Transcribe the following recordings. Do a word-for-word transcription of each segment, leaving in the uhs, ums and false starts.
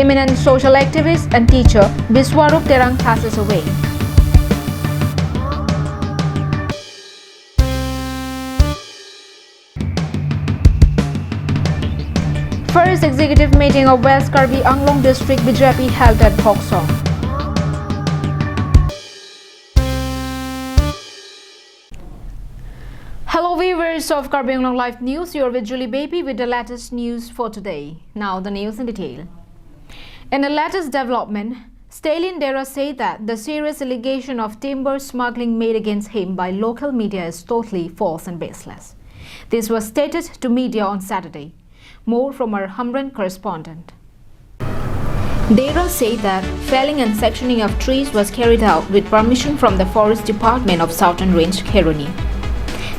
Eminent social activist and teacher Biswarup Terang passes away. First executive meeting of West Karbi Anglong District B J P held at Phoksong. Hello viewers of Karbi Anglong Live News, you're with Julie Baby with the latest news for today. Now the news in detail. In the latest development, Stalin Dera said that the serious allegation of timber smuggling made against him by local media is totally false and baseless. This was stated to media on Saturday. More from our Hamren correspondent. Dera said that felling and sectioning of trees was carried out with permission from the Forest Department of Southern Range, Kheroni.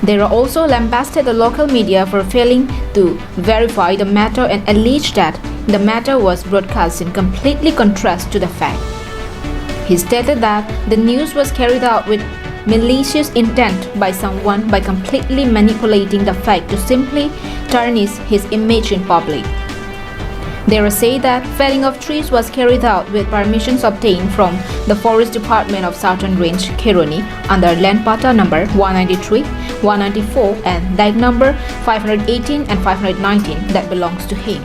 Dera also lambasted the local media for failing to verify the matter and alleged that the matter was broadcast in completely contrast to the fact. He stated that the news was carried out with malicious intent by someone by completely manipulating the fact to simply tarnish his image in public. Dera said that felling of trees was carried out with permissions obtained from the Forest Department of Southern Range, Kheroni, under land patta number one ninety-three, one ninety-four and dag number five hundred eighteen and five hundred nineteen that belongs to him.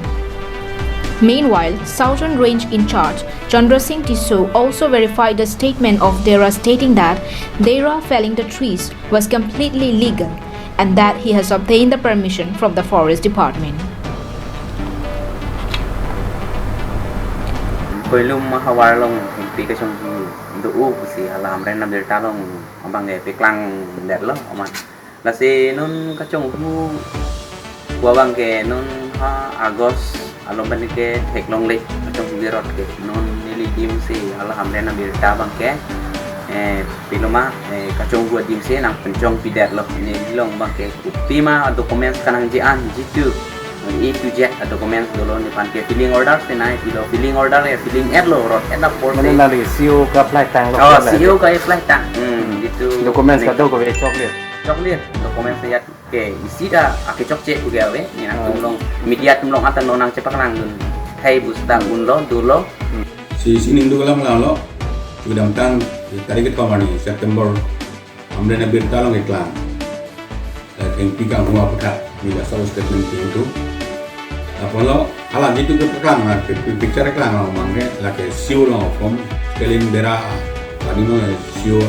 Meanwhile, Southern Range in charge Chandra Singh Tisso also verified the statement of Dera, stating that Dera felling the trees was completely legal and that he has obtained the permission from the Forest Department. Koilum havar along hingpi kachonghu do-o pusi hala Hamren abirta along abang ke paklang detlo amat. Lasi non kachonghu pu abang ke non ha August along pen ke theklongle kachonghu kerot ke non neli adim si hala Hamren abirta abang ke, eh, piloma, eh, kachonghu adim si nangpinchong pidetlo. Neli along abang ke kopi ma documents kanangji an jitu A to Z documents dolo, nephan ke felling order si nangpilo, felling order ya felling etlo, rot et apor. Mane si nangli C O ka apply tanglo. Oh, kan C O ka apply tang. Hmm, jitu. Documents ne kado kave chokle. Chokle, documents ya ke isi ta ake chokche pu ke ave, ne nang, oh, atum along, media atum along atan lo nangchepaklang dun. Thai bus ta unlo, dolo. Si isi ning duklang langlo. Kedamtang tarik kethom arni September Hamren abirta along iklang. Eh, kengpi kanghu aputhak, neli laso statement pingtu. Apotlo, hala jitu kepaklang, ah, pi-, pi-, picture klang abang ke, lake C O along form, Stalin Dera, tadi no, eh, C O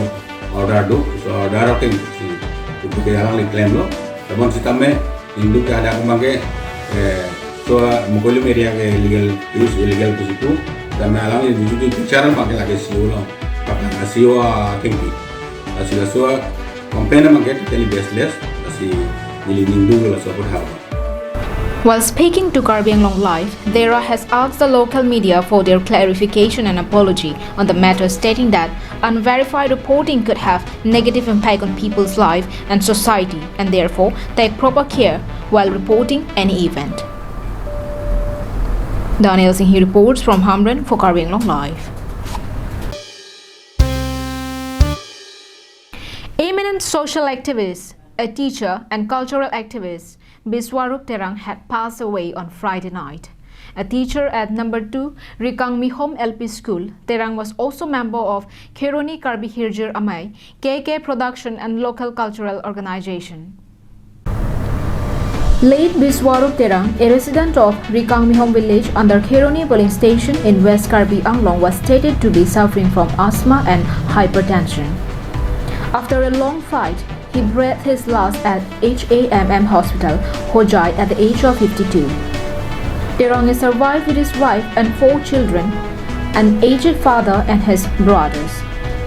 order do, so order ke si, itu ke alangli klemlo. Teman sitame, induk ke ada abang ke, eh, so, Mukoilum area ke illegal, use illegal ke situ, tame alangli jitu picture abang ke lake C O along, paklang, ah, C O, ah, kengpi. Lasi laso complaint abang ke totally baseless, lasi neli ning duklo laso aputhak. While speaking to Karbi Anglong Live, Dera has asked the local media for their clarification and apology on the matter, stating that unverified reporting could have negative impact on people's life and society, and therefore take proper care while reporting any event. Daniel Singh reports from Hamren for Karbi Anglong Live. Eminent social activist, a teacher and cultural activist, Biswarup Terang had passed away on Friday night. A teacher at number two Rikang Mihom L P School, Terang was also member of Kheroni Karbi Hirjir Amei, K K Production and local cultural organization. Late Biswarup Terang, a resident of Rikang Mihom village under Kheroni polling station in West Karbi Anglong, was stated to be suffering from asthma and hypertension. After a long fight, he breathed his last at H A M M Hospital, Hojai, at the age of fifty-two. Terang is survived with his wife and four children, an aged father and his brothers.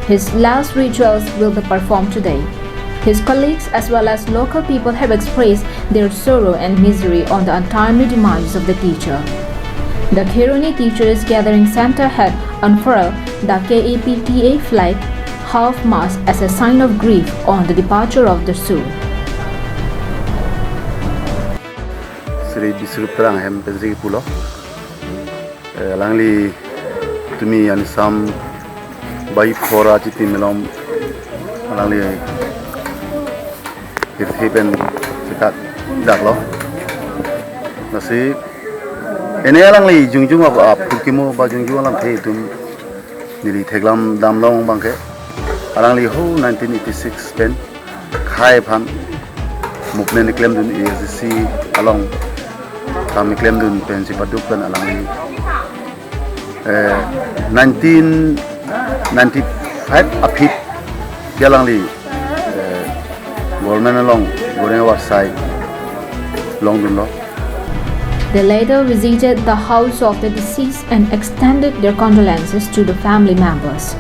His last rituals will be performed today. His colleagues as well as local people have expressed their sorrow and misery on the untimely demise of the teacher. The Kheroni Teachers Gathering Center had unfurled the K A P T A flag half-mast as a sign of grief on the departure of the soul. Shri Biswarup Terang hem pensi pulo. Eh, alangli tumi anisam bai phora chiti melom alangli hirthe pen chekat daklo. Lasi Ene alangli jongjong ap, ap, purkimo ba jongjong alamthe atum neli theklong damlong abangke, alangli ho nineteen eighty-six pen khei aphan movement klemdun, A S D C along kam klemdun pensi paduk pen alangli, eh, nineteen ninety-five aphi ke alangli, eh, government along goreng awar sai longdunlo. They later visited the house of the deceased and extended their condolences to the family members.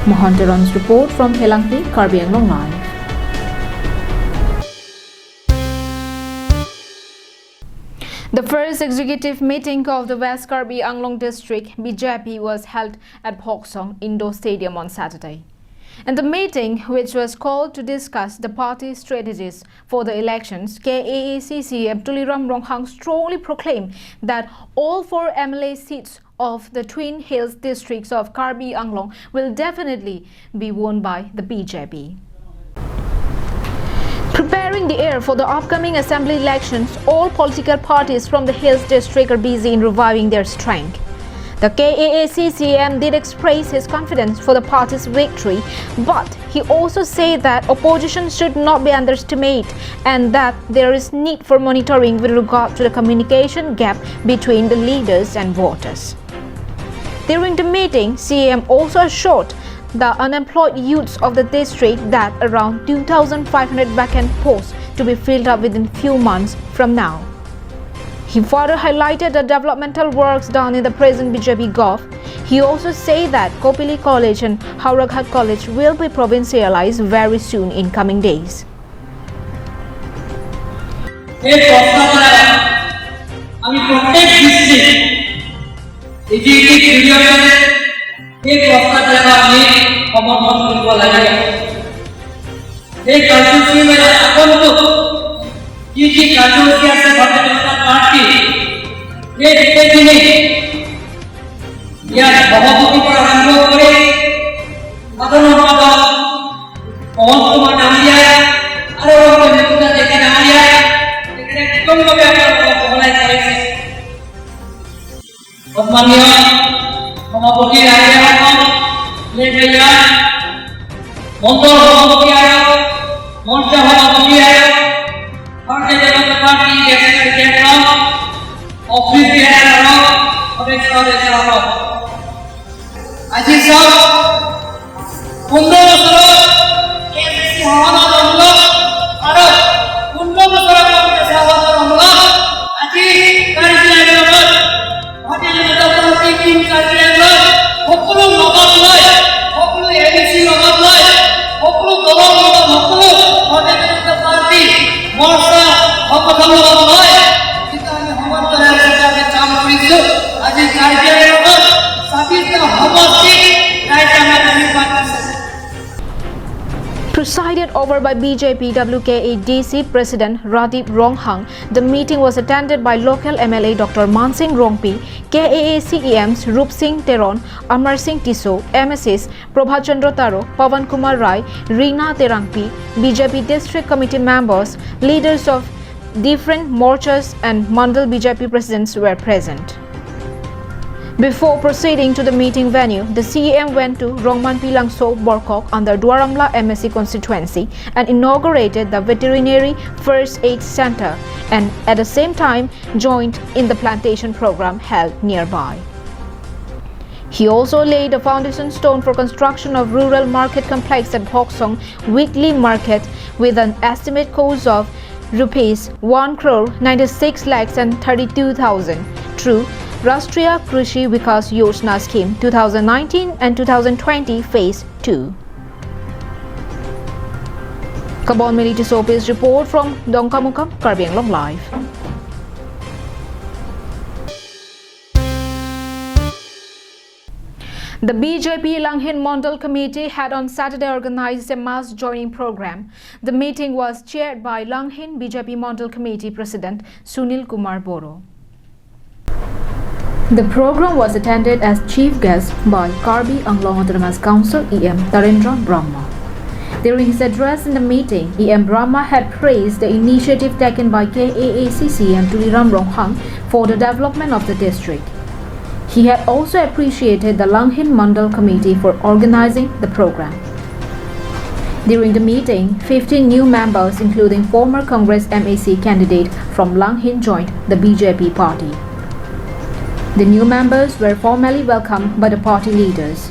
Mohan Teron's report from Phelangpi, Karbi Anglong Live. The first executive meeting of the West Karbi Anglong District B J P was held at Phoksong Indoor Stadium on Saturday. In the meeting, which was called to discuss the party strategies for the elections, K A A C C M Tuliram Ronghang strongly proclaimed that all four M L A seats of the Twin Hills districts of Karbi Anglong will definitely be won by the B J P. Preparing the air for the upcoming assembly elections, all political parties from the Hills District are busy in reviving their strength. The K A A C C M did express his confidence for the party's victory, but he also said that opposition should not be underestimated and that there is need for monitoring with regard to the communication gap between the leaders and voters. During the meeting, C M also assured the unemployed youths of the district that around two thousand five hundred vacant posts to be filled up within few months from now. He further highlighted the developmental works done in the present B J P govt. He also said that Kopili College and Howraghat College will be provincialized very soon in coming days. এই প্ৰস্তাৱৰ দ্বাৰা আমি প্ৰত্যেক district executive ইউনিয়নে এই প্ৰস্তাৱ দ্বাৰা আমি সমৰ্থন কৰিব লাগিব। এই কাৰ্যসূচীৰ আগন্তুক কি কি কাৰ্যসূচী আছে ভাৰতীয় জনতা পাৰ্টি, এই গোটেইখিনি ইয়াত সভাপতিৰ পৰা আৰম্ভ কৰি সাধাৰণ সম্পাদক পৱন কুমাৰ ডাঙৰীয়া আৰু নিকুঞ্জ ডেকা ডাঙৰীয়া, তেখেতে উত্তমভাৱে আপোনালোকক সহায় কৰিছে। সন্মানীয় সভাপতি ডাঙৰীয়াসকল, লেখৰীয়া মণ্ডল সভাপতি আৰু মঞ্চ সভাপতি আৰু ভাৰতীয় জনতা পাৰ্টি কেন্দ্ৰীয় কেন্দ্ৰ অফিচ বিহাৰৰ সদস্য সদস্যসকল, আজি চাওক, পোন্ধৰ বছৰত এ আই চি চি শাসনৰ অমলত আৰু পোন্ধৰ বছৰত কংগ্ৰেছ শাসনৰ অমলত আজি কাৰ্বি আংলঙত ভাৰতীয় জনতা পাৰ্টি টিম কাৰ্বি আংলং সকলো লগত লৈ, সকলো এ ডি চি লগত লৈ, সকলো দলৰ লগত, সকলো ভাৰতীয় জনতা পাৰ্টি মৰ্চা সংগঠনৰ লগত লৈ যিটো আমি সমান্তৰাল হিচাপে আমি কাম কৰিছো, আজি কাৰ্বি আংলঙত ছাব্বিশটা সমষ্টিত ৰাইজে আমাক আশীৰ্বাদ দিছে। Presided over by B J P W K A D C President Radip Ronghang, the meeting was attended by local M L A Doctor Mansing Rongpi, K A A C E Ms Rup Singh Teron, Amar Singh Tisso, M A Cs Prabhat Chandra Taro, Pawan Kumar Rai, Rina Terangpi, B J P District Committee members, leaders of different morchas and Mandal B J P presidents were present. Before proceeding to the meeting venue, the C E M went to Rongmanpi Langso Borkok under Duar Amla M A C constituency and inaugurated the veterinary first aid center and at the same time joined in the plantation program held nearby. He also laid a foundation stone for construction of rural market complex at Phoksong weekly market with an estimate cost of rupees one crore ninety-six lakhs and thirty-two thousand through Rashtriya Krishi Vikas Yojana scheme two thousand nineteen and two thousand twenty phase two. Kabon Mili Tisso's report from Dongkamukam, Karbi Anglong Live. The B J P Langhin Mandal Committee had on Saturday organized a mass joining program. The meeting was chaired by Langhin B J P Mandal Committee President Sunil Kumar Boro. The program was attended as chief guest by Karbi Anglong Autonomous Council E M Tarendra Brahma. During his address in the meeting, E M Brahma had praised the initiative taken by K A A C C and Tuliram Ronghang for the development of the district. He had also appreciated the Langhin Mandal Committee for organizing the program. During the meeting, fifteen new members, including former Congress M A C candidate from Langhin, joined the B J P party. The new members were formally welcomed by the party leaders.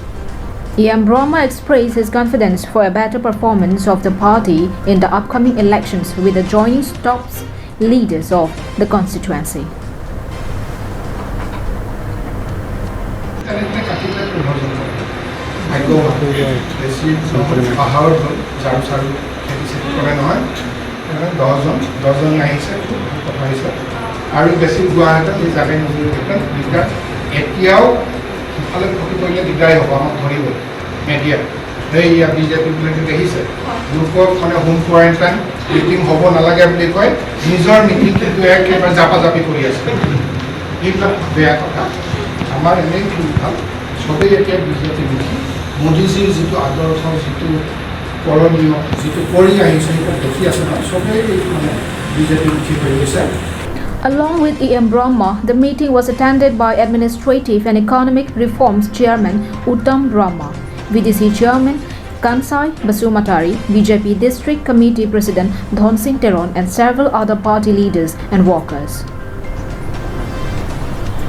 E M Brahma expressed his confidence for a better performance of the party in the upcoming elections with the joining top leaders of the constituency. তেনেকে কাটিলে পোন্ধৰ জন। ভাগ্য ভাল। বেছি নহয়, পাহাৰৰ জন, ঝাৰু চাৰু খেতি চেতি কৰে নহয়। সেইকাৰণে দহজন, দহজন আহিছে, খুব ভাল কথা হৈছে। আৰু বেছি গুৱাহাটীত এই জাগাই নিদিলে একদম দিগদাৰ। এতিয়াও সিফালে ফটো কৰিলে দিগদাৰী হ'ব, আমাক ধৰিব মিডিয়া। এই ইয়াত বি জে পি বিলাকে দেখিছে, লোকক মানে হোম কোৱাৰেণ্টাইন মিটিং হ'ব নালাগে বুলি কয়, নিজৰ মিটিং কিন্তু একেবাৰে জাপা জাপি কৰি আছে। এইবিলাক বেয়া কথা। আমাৰ এনেই খুব ভাল, চবেই এতিয়া বি জে পি মুখী। মোদীজীৰ যিটো আদৰ্শ, যিটো কৰণীয়, যিটো কৰি আহিছে, সেইবিলাক দেখি আছে ন, চবেই মানে বি জে পি মুখী হৈ গৈছে। Along with E M Brahma, the meeting was attended by Administrative and Economic Reforms Chairman Uttam Brahma, V D C Chairman Kansai Basumatary, B J P District Committee President Dhonsing Teron, and several other party leaders and workers.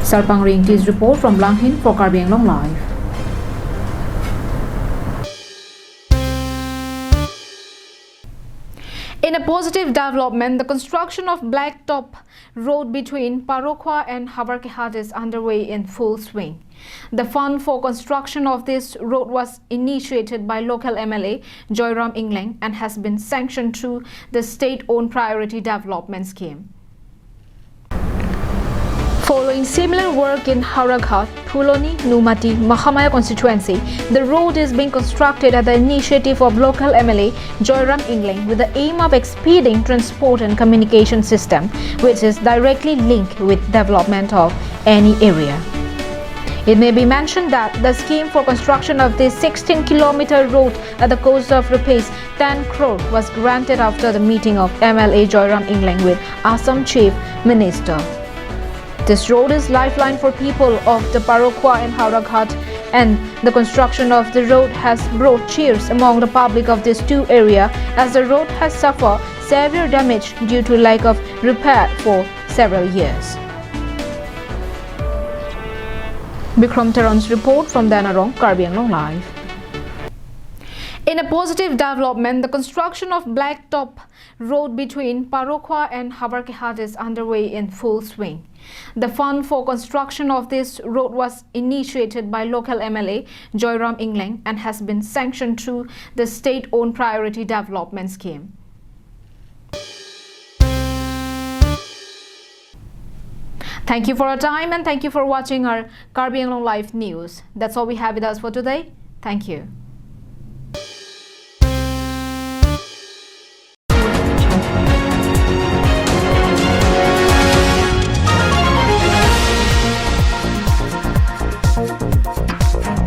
Sarpang Ringti's report from Langhin for Karbi Anglong Live. In a positive development, the construction of blacktop road between Parokhwa and Havarkehat is underway in full swing. The fund for construction of this road was initiated by local M L A Joyram Engleng and has been sanctioned through the state-owned Priority Development Scheme. Following similar work in Howraghat, Phuloni, Nomati, Mahamaya constituency, the road is being constructed at the initiative of local M L A Joyram Engleng with the aim of expediting transport and communication system, which is directly linked with development of any area. It may be mentioned that the scheme for construction of this sixteen kilometer road at the cost of rupees ten crore was granted after the meeting of M L A Joyram Engleng with Assam Chief Minister. This road is lifeline for people of the Parokhwa and Howraghat, and the construction of the road has brought cheers among the public of these two areas, as the road has suffered severe damage due to lack of repair for several years. Bikram Teron's report from Danarong, Karbi Anglong Live. In a positive development, the construction of blacktop road between Parokhwa and Havarkehat is underway in full swing. The fund for construction of this road was initiated by local M L A Joyram Engleng and has been sanctioned through the state-owned Priority Development Scheme. Thank you for your time and thank you for watching our Karbi Anglong Live News. That's all we have with us for today. Thank you.